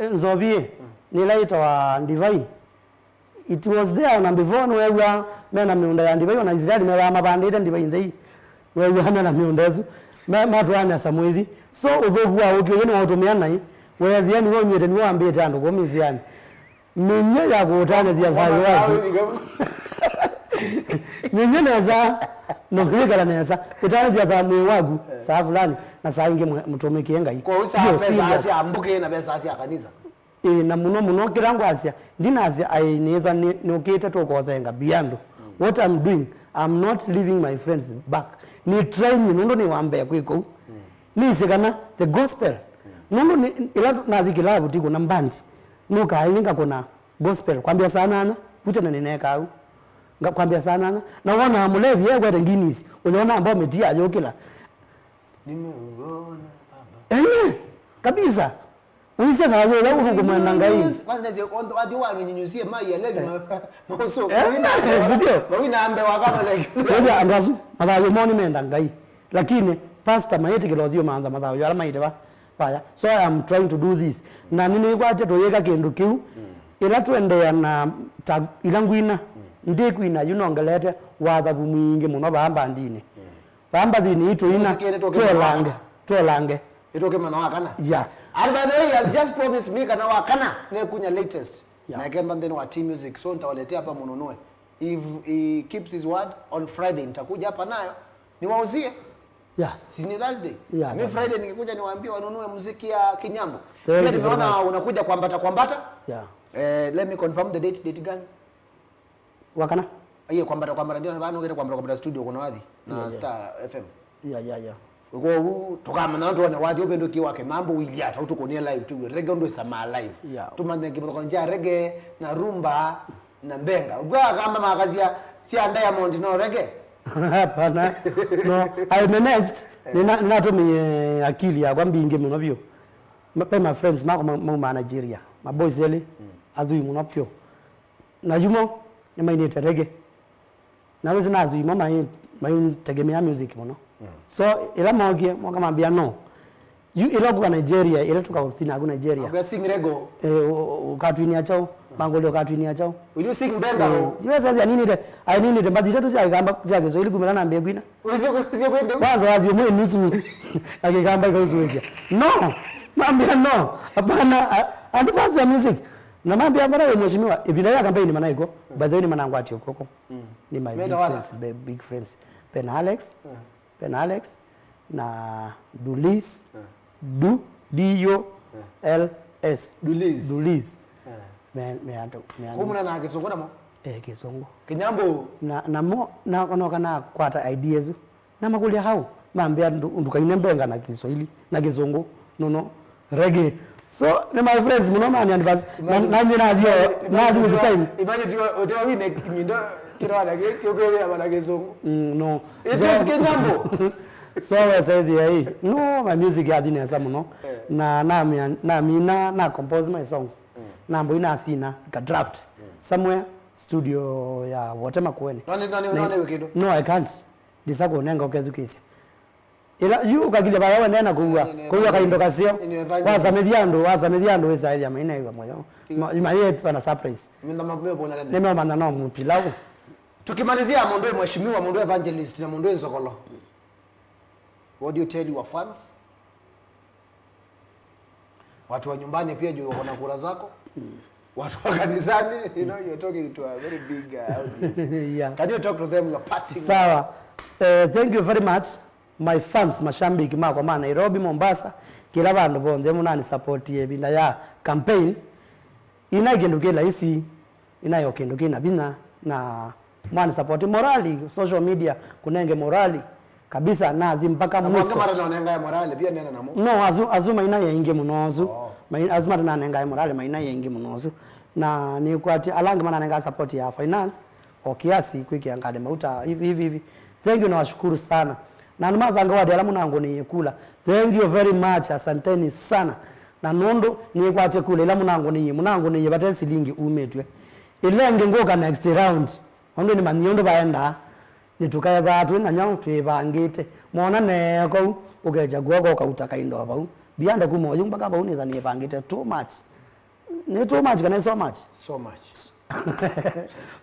eh, nzovi ĩ, nĩ ĩla yĩtawa ndivai. It was there ona before, nĩweew'aa mena mĩũnda ya ndivai, ona Isilaeli mew'aa mavandĩte ndivai nthei. Nĩweew'aa mena mĩũnda ĩsu. Me-, matwaanĩasa mũithi. So, ũthũku wa ũkĩ ũyũ nĩwaũtũmĩa naĩ. Weethĩa nĩwe ũnyw'ĩte, nĩwe wambĩĩte andũ kũu mĩsianĩ. Mĩnyũ ya kũũtanĩthya thayũ waku. Mĩnyũ nesa, na ũyĩkala nesa. Kũtanĩthya thayũ mwĩĩ waku, saa fulani, na saa ingĩ mwe-, mũtũmĩkĩe Ngai. Kwa hiyo saa pesa serious. Cia mbũkĩ na pesa cia kanisa. Ĩĩ, na mũno mũno kĩla ngwasya, ndinasya aĩ nĩtha nĩ-, nũkĩte tũkosenga biandũ. What I'm doing, I'm not leaving my friends back. Nĩ trying nũndũ nĩ wa mbee kwĩ kũu. Nĩsĩ kana the gospel, nũndũ nĩ, ĩla nathi kĩlavu tikũna mbandi, nũkaĩnĩ ngakũna gospel, kwambĩa saa nana, vu tene nĩneekaa ũu. Nga-, kwambĩa saa nana, na wonaa mũlevi ekwete Guinness, ũyona mbometi ayũkĩla. Nimeuona baba. Eh, kabisa. Wĩsĩ thayũ ũla ũkũmwenda Ngai. Kwanza nĩsĩ, wathi wanĩnyunyusie mai ya levi ma-, mauso. Eh, mawina, si ndio? Mawina ambe wakama like. Wĩsĩ andũ asu, mathayũ moo nĩmenda Ngai. Lakini, pastor, mayĩtĩkĩla ũthiũmantha mathayũ ala maĩte va, vaya. So I am trying to do this. Na nĩnĩkwatya tũyĩka kĩndũ kĩu. Ĩla tũendeea na ta ila ngwina, ndikwina yu nongelete wathavu mwingĩ mũno vaa mbandinĩ. Vaa mbathinĩ itũ ina, Music ĩrĩ tũkĩmanya. Twolange, twolange. Ĩtũkĩmanya wa kana? Yeah. And by the way, he has just promised me kana wa kana nĩkunya latest. Yeah. Na ĩkenda nthĩnĩ wa T Music, so nitawaletea hapa mununue. If he keeps his word, on Friday nitakuja hapa nayo. Niwauzie? Yeah. Si ni Thursday? Yeah, mi Thursday. Friday nikikuja niwaambie wanunue muziki ya Kinyambo. Thank you very much. Pia nimeona unakuja kwa Mbata kwa Mbata. Yeah. Eh, let me confirm the date, date gani? Wakana? Aiye, kwa Mbata kwa Mbata, ndio vano ngere kwa Mbata kwa Mbata studio kuna wathi na Yeah, yeah. Star F M. Yeah, yeah, yeah. Kwoou tũkamenya tuone wathi ũvĩndũkie wa Kĩmambo wĩilyĩ ata, ũtũkũnĩe live tũw'e reggae ũndũ ĩsamaa live. Yeah. Tũmanye kĩvathũkany'o kya reggae na rumba na mbenga. Ũkw'a akamba makasya sya Diamond no reggae? Hapana. No, I managed. Nĩna-, nĩnatũmĩie akili yakwa mbingĩ mũno vyũ. Ma-, ve ma friends makwa ma-, maumaa Nigeria. Ma boys elĩ, athwii mũno vyũ. Na yu mo nĩmainĩte reggae. Na wĩsĩ na athwii mo mai-, maintegemea music mũno. So, ĩla mookie, moka mambĩa no. Yu ĩla ũkũka Nigeria, ĩla tũkaũthi naku Nigeria. Akwa sing reggae. Eh, ũ-, ũ-, ũkatwinia kyaũ? Mangũlya ũkatwinia kyaũ? Will you sing benga? Eh, yu esa thia ninĩte, ai ninĩte mbathi itatũ sya Kĩkamba, sya Kĩswahili kumĩla nambĩe kwina. Wĩsĩ kwĩ-, wĩsĩ kwĩ ndĩu? Kwanza wathi ũmwe nusu, na Kĩkamba ikausũĩsya. No! Mambĩa no! Hapana, a-, andũ fans wa music. Na mambĩa mbona wĩ mheshimiwa, ĩvinda ya campaign nĩmanaĩkw'o. By the way, nĩmanangwatie ũkw'oko. Nĩ my big friends, be-, big friends. Ben Alex, Ben Alex, na Dulis, Du, D U L S. Dulis. Dulis. Me, me andũ, me andũ. Kumuna na Kĩsũngũ namo? Eh, Kĩsũngũ. Kĩnyambo. Na, namo, na, noka nakwata idea ĩsu. Namakũlya hau. Mambĩa ndu-, ndukaine mbenga na Kiswahili, na Kĩsũngũ, no, no, reggae. So, nĩ my friends mũno, mani advance. Na, na nyie nathi, nathi with the time. Imagine tiwa, tiwa wine nyindo kĩrwana kĩ, kĩũkwĩthĩa bana Kĩsũngũ. Mm, no. It is Kinyambo. So, we say the, hey, no, my music yathi nesa mũno. Eh. Na, na, namina, na compose my songs. Mm. Nambo inasina, ka draft. Mm. Somewhere, studio ya Wote Makueni. No, no, no, no, no, no, no, no, I can't. Ndisa kũnenga ũkethukĩĩsya. Ĩla yu ũkakilya vaya wendee na kũua, kũua kaindo kaseo. Wasamĩthya andũ, wasamĩthya andũ wĩsaĩthya mainaĩw'a mũyo. Mayĩthwa na surprise. Nĩmeũmanya no mũpilau. Tukimalizia, mũndũ e mheshimiwa, mũndũ e evangelist, na mũndũ e nzokolo, what do you tell your fans? Watu wa nyumbani pia, juu wako na kura zako. Watu wa kanisani, you know, you're talking to a very big, uh, audience. Yeah. Can you talk to them, your parting words? Sawa. Eh, thank you very much, my fans, mashambiki makwa ma Nairobi, Mombasa, kĩla vandũ vonthe mũnani support ĩvinda ya campaign. Ina kĩndũ kĩ laisi, ina yo kĩndũ kĩ na vinya, na mani support morali, social media, kũnenge morali kabisa, nathi mpaka mwiso. Angĩ matanengae morali, pia nena namo. No, asu, asu maina yaingĩ mũno asu. Oh. Mai-, asu matanengae morali, maina yaingĩ mũno asu. Na nĩkwatĩ ala angĩ mananengae support ya finance, o kiasi, kwĩkĩa ngalĩ mauta, hivi, hivi, hivi. Thank you, nawashukuru sana. Na andũ ma Thanga Ward ala mũnangũnĩie kula, thank you very much, asanteni sana. Na nũndũ nĩkwatĩ kula ila mũnangũnĩie, mũnangũnĩie vate silingi umĩtw'e. Ĩla ĩngĩ ngũka next round, nũndũ nĩmanyie ũndũ vaendaa, nĩtũkethaa twĩ na nyaũ twĩvangĩte. Mona nee kau, ũkekya kw'oko ũkauta kaindo vau. Bianda kuma oyu mpaka vau nĩtha nĩvangĩte too much. Nĩ too much kana so much? So much.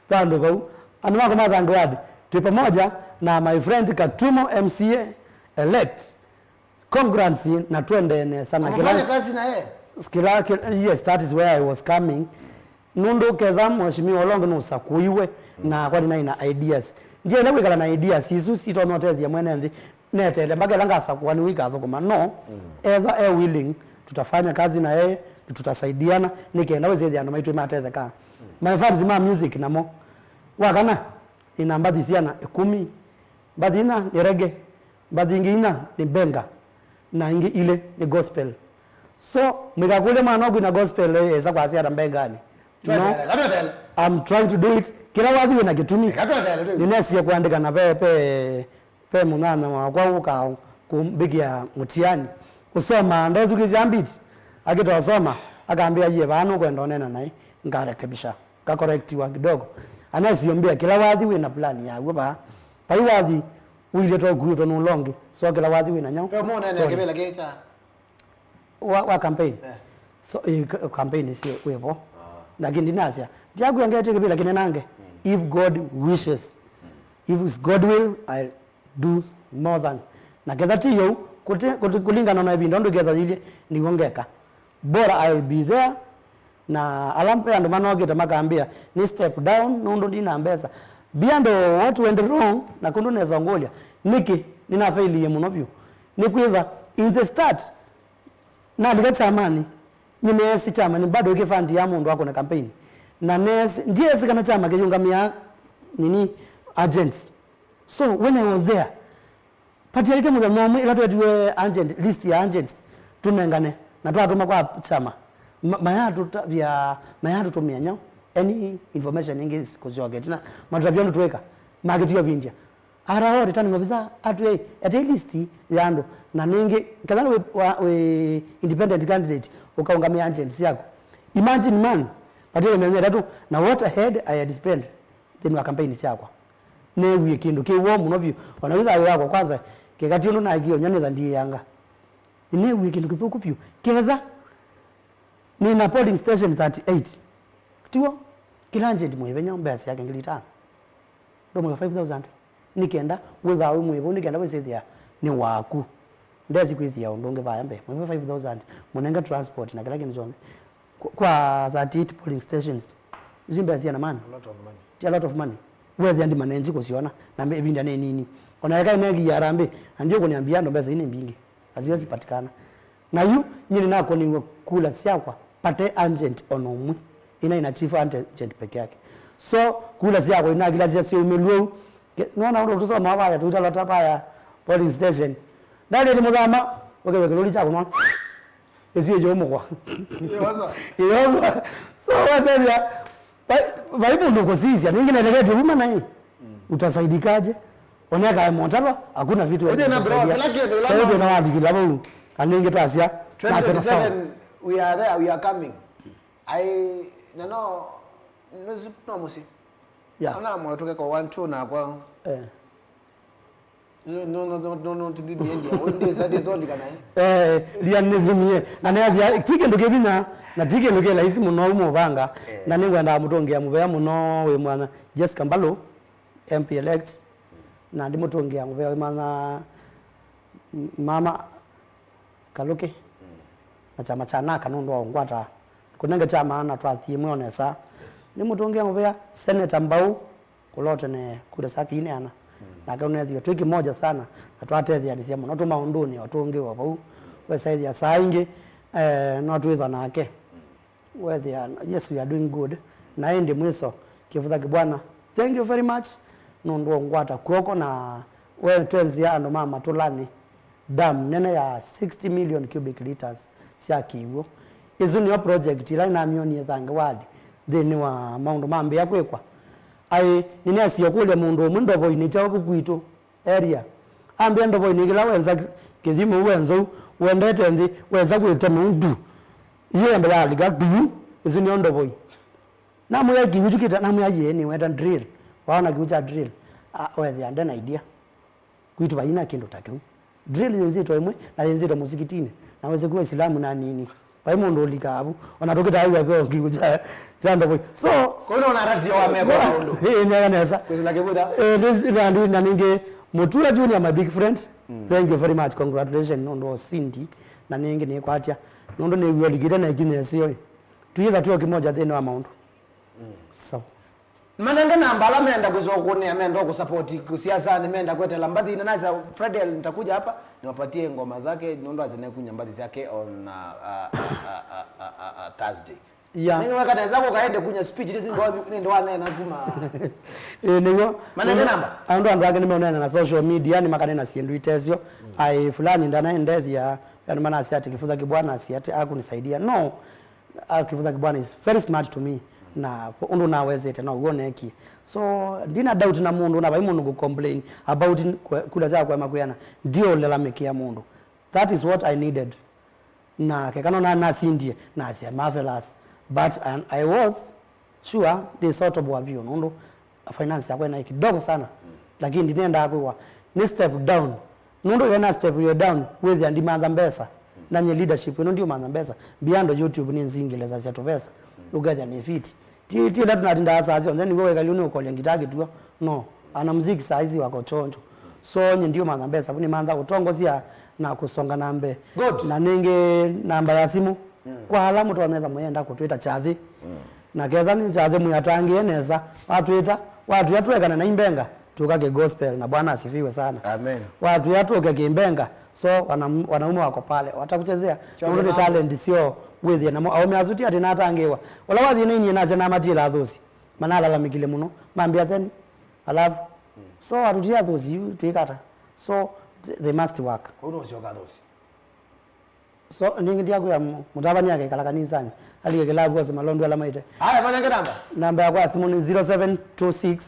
Vandũ vau. Andũ makwa ma Thanga Ward, twĩ pamoja na my friend Katumo M C A elect. Congrats, na twendee nesa na kĩla, kũfanya kazi na yeye. Kĩla, kĩla, yes, that is where I was coming. Nũndũ ketha mheshimiwa ũla ũngĩ nũsakũiwe, mm, na kwa nĩ na ideas. Ndienda kwĩkala na ideas isu sitonya ũtethya mwene nthĩ. Netele mpaka ĩla ngasakũa nĩw'o ikathũkũma. No, mm, etha e willing, tutafanya kazi na yeye, tutasaidiana, nĩ kenda wĩsĩthya andũ maitũ matetheka. Mm. My fans ma music namo. Wa kana, ina mbathi syana ĩkũmi. Mbathi inya nĩ reggae, mbathi ingĩ inya nĩ benga, na ingĩ ilĩ nĩ gospel. So, mwĩkakũlye mwana ũkwina gospel esa kwasya ata mbenganĩ. No, I'm trying to do it. Kĩla wathi wĩna kĩtumi. Nĩnesie kũandĩka na ve, ve, ve mũnyanya wakwa ũka kũmbĩkĩa mũtiani. Ũsoma, ndethukĩsya beat. Akĩtosoma, akambĩa yie vaa nũkwenda ũnena naĩ, ngarekebisha. Ngakorektiwa kidogo. Anesie ũmbĩa kĩla wathi wĩna plan yaw'o vaa. Vai wathi ũilye tokuĩtwe nũla ũngĩ. So kĩla wathi wĩna nyaũ. Pe mũnene story. Kĩvĩla kĩkya. Wa, wa campaign. Eh. So, eh, ka-, campaign isi wĩvo. Ah. Lakini ndinasya. Ndiakwĩa ngetie kĩvĩla kĩnenange. Mm. If God wishes. Mm. If it's God will, I'll do more than. Na ketha ti yau, kuti, kuti, kũlingana na ĩvinda ũndũ ketha yĩilye, nĩw'o ngeka. Bora I will be there, na ala ve andũ manokĩte makambĩa, nĩ step down, nũndũ ndina mbesa. Be andũ, what went wrong, na kũndũ nesa ngũlya, nĩkĩ nĩnafailie mũno vyũ? Nĩkwĩtha, in the start, nalika kyamanĩ, nĩneesi kyama nĩ bado ĩkĩfandia mũndũ akũne campaign. Na neesi, ndyeesi kana kyama kĩyũngamĩaa nini, agents. So, when I was there, patialĩte mũthenya ũmwe ĩla twetiwe agent, list ya agents, tũnengane, na twatũma kwa kyama. Ma-, mayatũtavya, mayatũtũmĩa nyaũ, any information ĩngĩ kũsyoka ĩtina, matũtavya ũndũ twĩka, makĩtiwa vindia. Ara o returning officer atwĩe, etei list ya andũ, na nĩngĩ, ketha wĩ, wa, wĩ independent candidate, ũkaũngamĩa agent syaku. Imagine man, vatĩle mĩthenya ĩtatũ, na what I had, I had spent nthĩnĩ wa campaign syakwa. Neewie kĩndũ kĩ woo mũno vyũ. Ona wĩthaa wĩ wakwa kwanza, keka ti ũndũ naekie ũnywa nĩtha ndiĩanga. Nĩneewie kĩndũ kĩthũku vyũ. Ketha nĩna polling station thirty-eight. Tiw'o? Kĩla agent mwĩ vinya mbesa yake ngili itano. Ndũmwĩka five thousand. Nĩ kenda wĩthaa wĩ mwĩvu, nĩ kenda wĩsĩthĩa nĩ waku. Ndethi kwĩthĩa ũndũ ũngĩ vaya mbee. Mwĩve five thousand, mũnenge transport na kĩla kĩndũ kyonthe. Kwa, kwa thirty-eight polling stations. Isu mbesa siana man? A lot of money. Ti a lot of money. Wethĩa ndi manenji kũsyona, na mbe-, ĩvinda nĩ nini. Ona eka inengi ya Harambee, na ndio kũniambia andũ mbesa ii nĩ mbingĩ. Haziwezi patikana. Na yu, nyie nĩnakũniwe kula syakwa, pate agent ona ũmwe. Ina ina chief agent peke yake. So, kula syakwa inakila sya syaumĩlw'e ũu. Ke-, nona ũndũ tũsoma vaya, tũitalota vaya, Polling station. Ndalĩ nĩ mũthama, ũkĩwe kĩlũli kya kũnwa. Ĩsu ĩyũmũkwa. Ĩyosa. Ĩyosa. So, wasethia, vai, vai mũndũ kũsisya, ningĩ neleketwe uma naĩ. Utasaidikaje? Oneka motalwa, hakuna vitu ya kutusaidia. Sasa ndio na wandikila vau. Aningi tasya, nasema sawa. twenty twenty-seven, we are there, we are coming. I, no, no, no, no, mũsyĩ. Yeah. Ona mwa tuke kwa one two nakwa. Eh. No, no, no, no, no, tithimie ndia. Ndisa, ndisa ndikana, eh. Eh, ndia nithimie. Na nethia, ti kĩndũ kĩ vinya, na ti kĩndũ kĩ laisi mũno ũmũvanga. Eh. Na nĩngwendaa mũtũngĩa mũvea mũno wĩ mwana Jessica Mbalu, M P elect. Na ndimũtũngĩa mũvea wĩ mwana, m-, mama Kalũkĩ. Na kyama kya naka nũndũ wa ũngwata. Kũnenge kyama na twathi ĩmwe o nesa. Nĩmũtũngĩa mũvea Senator Mbau, kũla ũtene kura syake ineana. Nake ũnethĩwe twĩ kĩmoja sana, na twatetheanĩsya mũno tũmaũndũnĩ o tũngĩ o vau. Wesaĩthĩa saa ingĩ, eh, no twĩthwa nake. Wethĩa, yes, we are doing good. Na ĩndĩ mwiso, Kĩvutha Kĩbwana, thank you very much nũndũ wa ũngwata kw'oko na we twenzĩa andũ ma Matũlanĩ. Dam nene ya sixty million cubic liters sya kĩw'ũ. Ĩsu nĩyo project ĩla nĩnamyonie Thangĩ Ward nthĩnĩ wa maũndũ mambĩĩa kwĩkwa. Aĩ, nĩnesie kũlya mũndũ ũmwe Ndovoi nĩ kyaũ vu kwitũ area. Ambĩa Ndovoi nĩ kĩla wenza kĩthimo wenza ũu, wendete nthĩ, wenza kwĩte mũndũ. Yĩembe yalika tuvu, ĩsu nĩyo Ndovoi. Namwĩa kĩw'ũ kyu kĩta, namwĩa yĩĩ nĩweta drill. Waona kĩw'ũ kya drill, a, wethĩa nde na idea. Kwitũ vaina kĩndũ ta kĩu. Drill yĩnzĩtwe ĩmwe, na yĩnzĩtwe mũsikitinĩ. Na wĩsĩ kuwa Isilamu na nini. Vai mũndũ ũlikaa vu. Ona tũkĩtaaĩw'a veo kĩw'ũ kya, kya Ndovoi. So, kũu nona atatia wa meko so, maũndũ. Ĩĩ, nĩ nesa. Kwĩsĩla kĩvutha. Eh, this, na, na, na ningĩ, Mutula Junior, my big friend. Thank you very much. Congratulations nũndũ wa ũsindi. Na ningĩ nĩkwatya. Nũndũ nĩw'o likĩte na ikinya ĩseo. Tuitha tuo kĩmoja thĩnĩ wa maũndũ. So. Manenge namba ala menda kwĩsa ũkũnĩa, menda kũsapoti siasa, nĩ menda kwetela mbathi, na nasa Fredel nitakuja hapa niwapatie ngoma zake, nũndũ aze nekunya mbathi syake on, uh, uh, uh, uh, uh, uh, uh, Thursday. Yeah. Nĩweka nesa kũkaende kunya speech, nĩ ndio wanena kuma. Eh, nĩguo. Manenge namba. Andũ, andũ angĩ nĩmeũneena na social media, nĩ makanena syĩndũ itesyo. Ai fulani ndanaendethia, yani manasya ati Kĩvutha Kĩbwana asi ati akunisaidia. No. Ah, Kĩvutha Kĩbwana is very smart to me. Na ũndũ nawezete no w'o neekie. So, ndina doubt na mũndũ, na vai mũndũ ngũ complain about kwe-, kula sya kwema kwĩana. Ndiũlalamĩkĩa mũndũ. That is what I needed. Na keka no na nasindie, nasya marvelous. But I, I was sure ndisotoboa vyũ nũndũ finance yakwa ĩnaĩ kidogo sana. Lakini ndinendaa kwĩwa nĩ step down. Nũndũ ĩla na step yo down, wĩthĩa ndimantha mbesa. Na nye leadership ĩno ndiũmantha mbesa. Mbiando YouTube nĩ nzingĩlĩthasya tũvesa. Ũkethĩa nĩ fit. Ti, ti ĩla tũnatindaa saa syonthe nĩw'o wĩkaliũ nĩ ũkolya ngitaa kĩtuo. No. Ana muziki saa ici wako chonjo. So nye ndiũmantha mbesa, vu nĩmantha kũtongosya na kũsonga na mbee. Good. Na nĩngĩ namba ya simũ. Kwa ala mũtonetha mũyenda kũtwĩta kyathĩ. Na ketha nĩ kyathĩ mwĩatangĩe nesa, watwĩta, watwĩa twekana na imbenga, tũka kĩ gospel, na Bwana asifiwe sana. Amen. Watwĩa tũke kĩmbenga, so wana-, wanaume wako pale, watakuchezea. Nũndũ nĩ talent syo wĩthĩe namo. Aũme asu ti atĩ natangĩĩwa. Ũla wathi nainie nasya namatiĩla athũsi, manalalamĩkile mũno, mambĩa theni. Alafu, so atutie athũsi yu twĩkata. So, th-, they must work. Kwa hiyo ũsyoka athũsi. So, ningĩ ndiakwĩa mũ-, mũtavany'a akekala kanisani. Alike kĩlavu ose malondu ala maite. Aya, manenge namba. Namba yakwa ya simũ nĩ zero seven two six,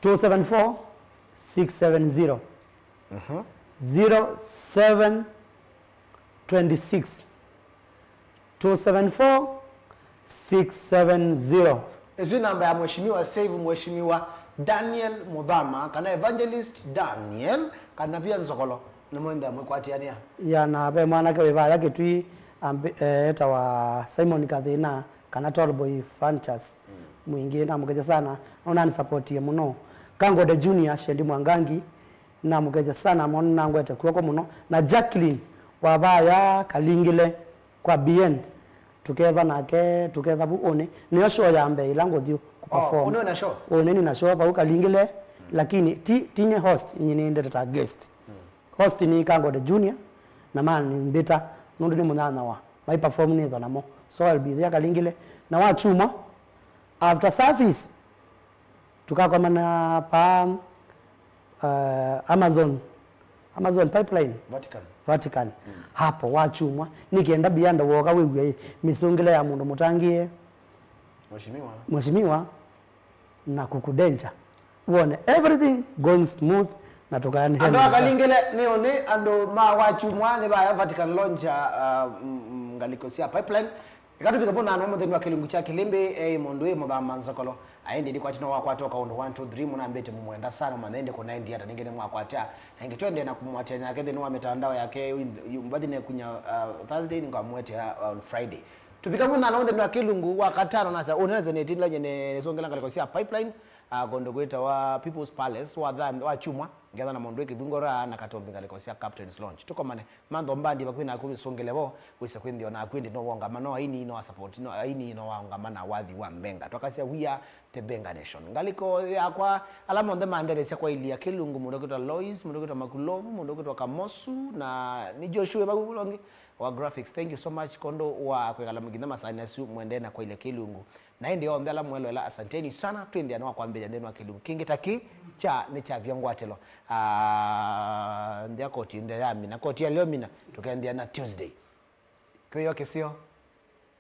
two seven four, six seven zero. Mhm. Zero seven two six, two seven four, six seven zero. Ĩsu namba ya Mheshimiwa Save, Mheshimiwa Daniel Muthama, kana Evangelist Daniel, kana pia Nzokolo. Nĩmwenda mwĩkwatĩanĩa. Ya, na ve mwanake wĩ vaya Kĩtui, ambi-, eh, etawa Simon Kathĩna, kana Tallboy Fanchas. Mwingĩ namũkethya sana, nũnanisapotie mũno. Kangode Junior, Shendi Mwangangi, namũkethya sana, mwana nangwete kw'oko mũno. Na Jacqueline wa vaya Kalingile kwa B N, tũketha nake, tũketha vu ũnĩ. Nĩyo show ya mbee ĩla ngũthi kũperform. Oh, ũnĩ wĩna show? Ũnĩ nĩna show vau Kalingile, lakini ti, ti nye host, nyie nĩendete ta guest. Host nĩ Kangode Junior, na man nĩ mbĩta, nũndũ nĩ mũnyanyawa. Mai perform nĩthwa namo. So I'll be there Kalingile. Na wa chuma, after service, tũkakomana pa, uh, Amazon, Amazon pipeline, Vatican. Vatican. Hapo wakyumwa, nĩ kenda beyond woka wĩw'e ĩ, mĩsũngĩle ya mũndũ mũtangĩĩe. Mheshimiwa. Mheshimiwa, na kukudenja wone everything going smooth, na tũkaendeea andũ na akalingile nĩ ũnĩ andũ ma wakyumwa nĩ vaya Vatican launch ya uh, mm, mm, ngalĩko sya pipeline. Ĩkatũvika mũthano mũthenya wa kĩlungu kya kĩlĩmbĩ, e mũndũ ĩ mũthama nzokolo. Aĩndĩ ndikwati no wakwata ũka ũndũ one two three mũnambĩte mũmwenda sana, manya ĩndĩ kũnaendia ta ningĩ nĩmwakwata. Na ĩngĩ twendee na kũmwatia nake nthĩnĩ wa mitandao yake, mbathi nekunya uh, Thursday, nĩngamwetea on Friday. Tũvika mũthano mũthenya wa kĩlungu wa katano, nasa ũnenze nĩtindilany'e nĩ nĩsũngĩla ngalĩko sya pipeline, uh, kũndũ kwĩtawa People's Palace wa tha wa kyumwa, ngetha na mũndũ ĩ kĩthungora na katombi ngalĩko sya Captain's Launch. Tũkomane. Mantho mbandi vakuvĩ naku wĩsũngĩle vo, wĩse kwĩnthĩa naku ĩndĩ no wongama, no aini no support, no aini no waongama na wathi wa mbenga. Twakasya we are the Benga Nation. Ngalĩko yakwa, ala monthe mandetheesya kwailya kĩlungu, mũndũ ũkwĩtwa Lois, mũndũ ũkwĩtwa Makulovu, mũndũ ũkwĩtwa Kamosu, na nĩ Joshua vaku ũla ũngĩ wa graphics. Thank you so much kondo wa kwĩkala mũkinya masaani asu mwendee na kwailya kĩlungu. Na ĩndĩ onthe ala mwelũela, asanteni sana. Twĩ nthĩanĩ wa kwambĩlya nthĩnĩ wa kĩlungu kĩngĩ ta kĩ kya nĩ kyavya ngwatĩlo. Ah, nthĩa koti nthĩa ya mina, koti ya leo mina, tũkenthĩa na Tuesday. Kwĩyo kĩseo,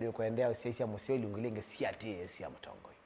nĩũkũendeea ũsyaisya mũseo ilungu lingĩ siatĩĩe sya mũtongoi.